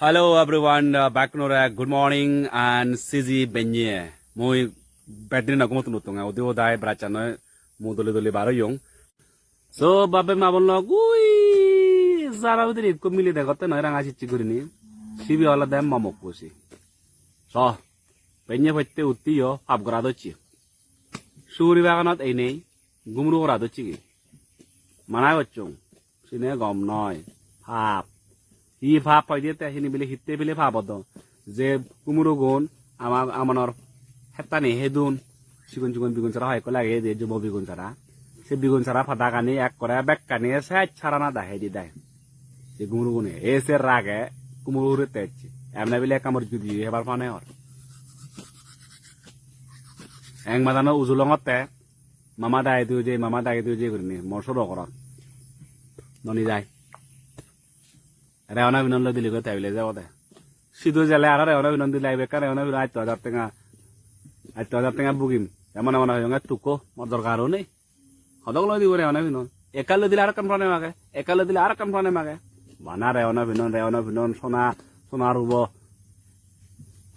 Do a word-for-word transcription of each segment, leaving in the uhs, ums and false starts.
Hello everyone, uh, back to another good morning and siji benye. Mui bedrin agum tun utunga udi udai brachanoi mu doli doli bar oyong. So babe ma bon log ui jara udiri ikko mili degotte noi ranga chichi gurini. Sibi olode momokko si. So benye potte utti yo pap gora docchi. Suguri baganot einei gumru gora docchi gi. Mana gocchong. Sine gom noi. Pap. Hi pap hoide te hini bile hitte bile pap odo. Je gumurugun ama amonor hettani hedun. Sigon sigon bigun sara hoyekko lageye de jumo bigun sara. Se bigun sara padagani ekkore bekkani sej sarana da hedi dai. Se gumurugune. E se rage gumuru hure te ecche. Emne bile ekka mor judi hebar pane hor. Eng madano ujulongotte. Mama dagi dui je, mama dagi dui je gurinei, mor soro gorot. Noni jai. Reona pinon loi dili goi tebile jebode. Sidu jele aro reona pinon dile aibe ekkan reona pinon atto hajar tenga. Atto hajar tenga bugim. Emon emon hoyonge tukko, mor dorkar o nei. Hodok loi dibo reona pinon. Ekkan loi dile arekkan problem age. Ekkan loi dile arekkan problem age. Bana reona pinon, reona pinon, sona, sona rubo.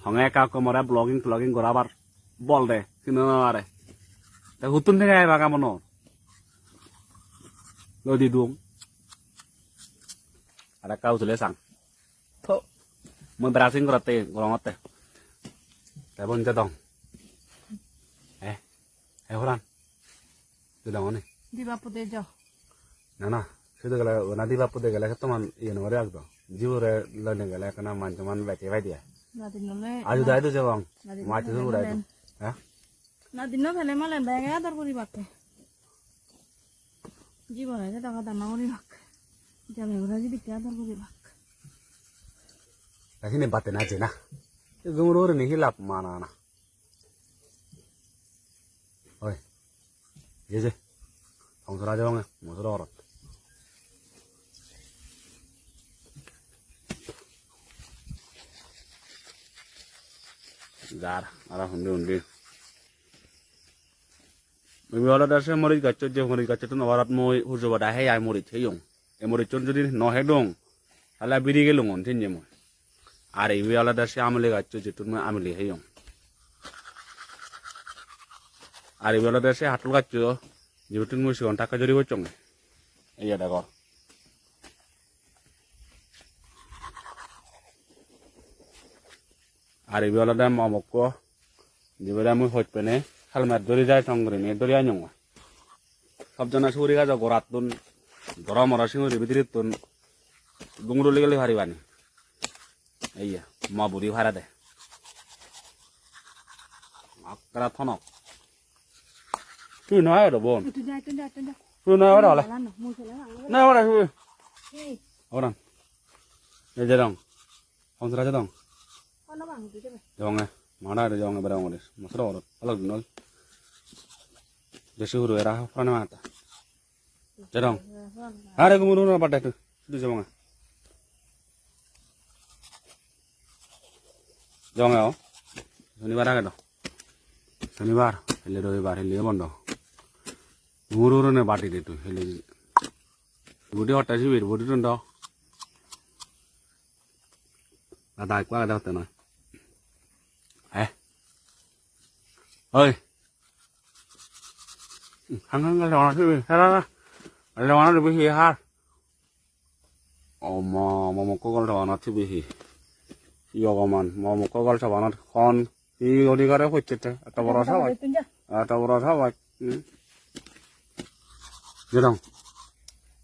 Honge ekka ekka more vlogging, vlogging gorabar. Bol de, sino no pare. Te huttun tenga ebak amonor. Lodi dung. Arekka utile sang. Tho. Mui brushing gorotte, gorongotte. Te bon jadong. Eh, eh, horan. Jadong oni. Diba pude jo. Na, na, sidu gele, na diba pude gele, kettoman iye no gori agdo. Jibore loine gele, ekkana manjoman bete pai diye. Nadin nole. Aju dai du jebong. Nadin nole. Mati suru dai du. Nole. Ha? Nadin no pele malen bege ador guribakke. Jibore je daga dama guribak. Jame gura jidikke ador guribak. Lakini bate na jena. Gumuro ni hilap mana na. Oi. Ye je. Tong sora jebong, mo sora orot. Jar, aro hundi hundi. Ibe olode se morij gacchot, je morij gacchottun oborat mui huju bada hei ai morij heyong. Ei morichun judi no hedong, tale biri gelungon tinje mui. Ar ibe olode se amuli gaccho, jittun mui amuli heyong. Ar ibe olode se hatul gaccho, jittun mui sigon takke juri gocchonge. Ei ye degor. Ar ibe olode mo mokko, jibere mui hoj pene helmet dori jai tong gurinei dori anjongoi. Sob jone suguri gajo gorattun, goro moro singuri bidirettun dunguro ligeli paribani. Eiya, mo buri parede. Akkara thonok. Tui no aro bon. Tui ja, tui ja, tui ja. Tui no aro ole. Wala no, mui sele bang. No aro tui. Ei. Oran. Ei je dong. Hon sara je dong. Kono bang di jebe. Jong e. Mara aro jong e berong ore. Masro oro. Alak dun ol. Jesi huru era prana mata. Jadong. Are gumuro no bade tu. Sidu jebong. Jong o. Sonibar age do. Sonibar, helle robibar, helle bondo. Gumuro ne bade de tu, helle. Budi hotta sibir, budi rondo. Ada ekko agede hotte noi. Eh. Oi. Hang hang gol degong na sibe. Hara hara. Gol degong na sibe hi har. Oma, mo mokko gol degong na sibe hi. Hi ogoman, mo mokko gol degong na hon. Hi guri gore pocchette. Eto boro sabaj. Eto boro sabaj. Hmm. Jedong.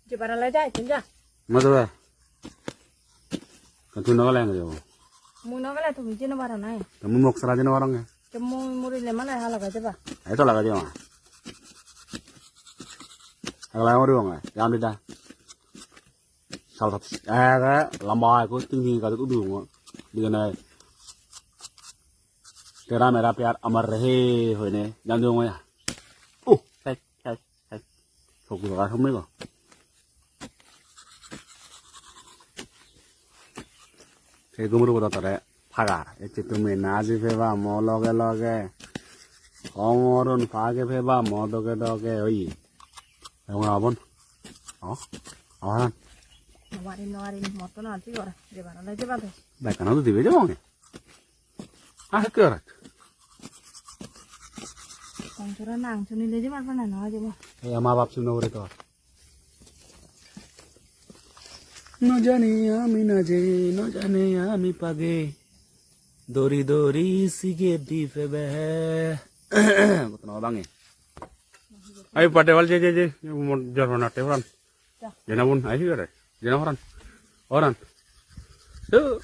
Jebar ole jai, tun ja. Ma jabe. Kan tui no gele ang jebo. Mui no gele tumi jei no paro na. Tumi mok sara jei no parong. Te mui murile male ha lagai jeba. Ai to lagai jeba. Agla mori bang. Jam dida. Sal sat. Eh, lamba ko ting ting ka tu du ngo. Digane. Tera mera pyar amar rahe hoine. Jam du ngo ya. Oh, sai, sai. Hai, sokku jaga somoi go. Sei gumuro boda tare pagar. Ecche tumi naji peba mo loge loge. Komorun page peba mo doge doge oi. Ebong abon. Oh, ahan. Warim no warim, motto na alti gora, jebar ole jeba do. Bekkano do dibe jebong. Ah, ke ora. Tong sora nang suni le jebar pana no jebo. Ei ama bap suni no gore to. No jane ami naje, no jane ami page. Dori dori sige di pebe. Gotno bangi. Ai pade wal je, je, je. Mon jor na te horan. Jena bun, ai hi gore? Jena horan. Horan. Yo.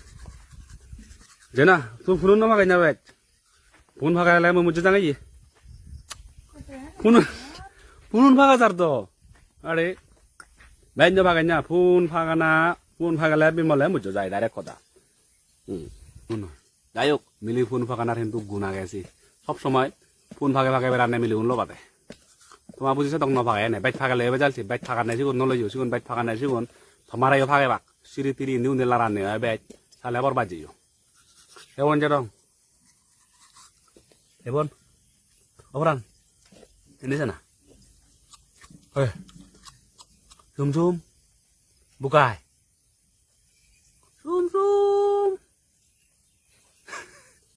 Jena, tu phunun no magai na bej. Phun phagai le mui mujjo jangai ye. Phun, phunun phaga jar do. Are. Bej no phagai na, phun phagana, phun phagale bimole mujjo jai direct hoda. Hmm. Phun. Jai hok, mili phun phaganar hintu gun age si. Sob somoi phun phage phage berane miligun lobade. Toma buji sedok no phage ene, bej phagele ebe jalsi, bej phagane sigun no loyo, sigun bej phagane sigun. Tomare yo phage bak, siri tiri indi undi larane oi bej, sale bor bajjeyo. Ebon jedong. Ebon. Oboran. Indi sana. Hey. Sum sum. Bukai.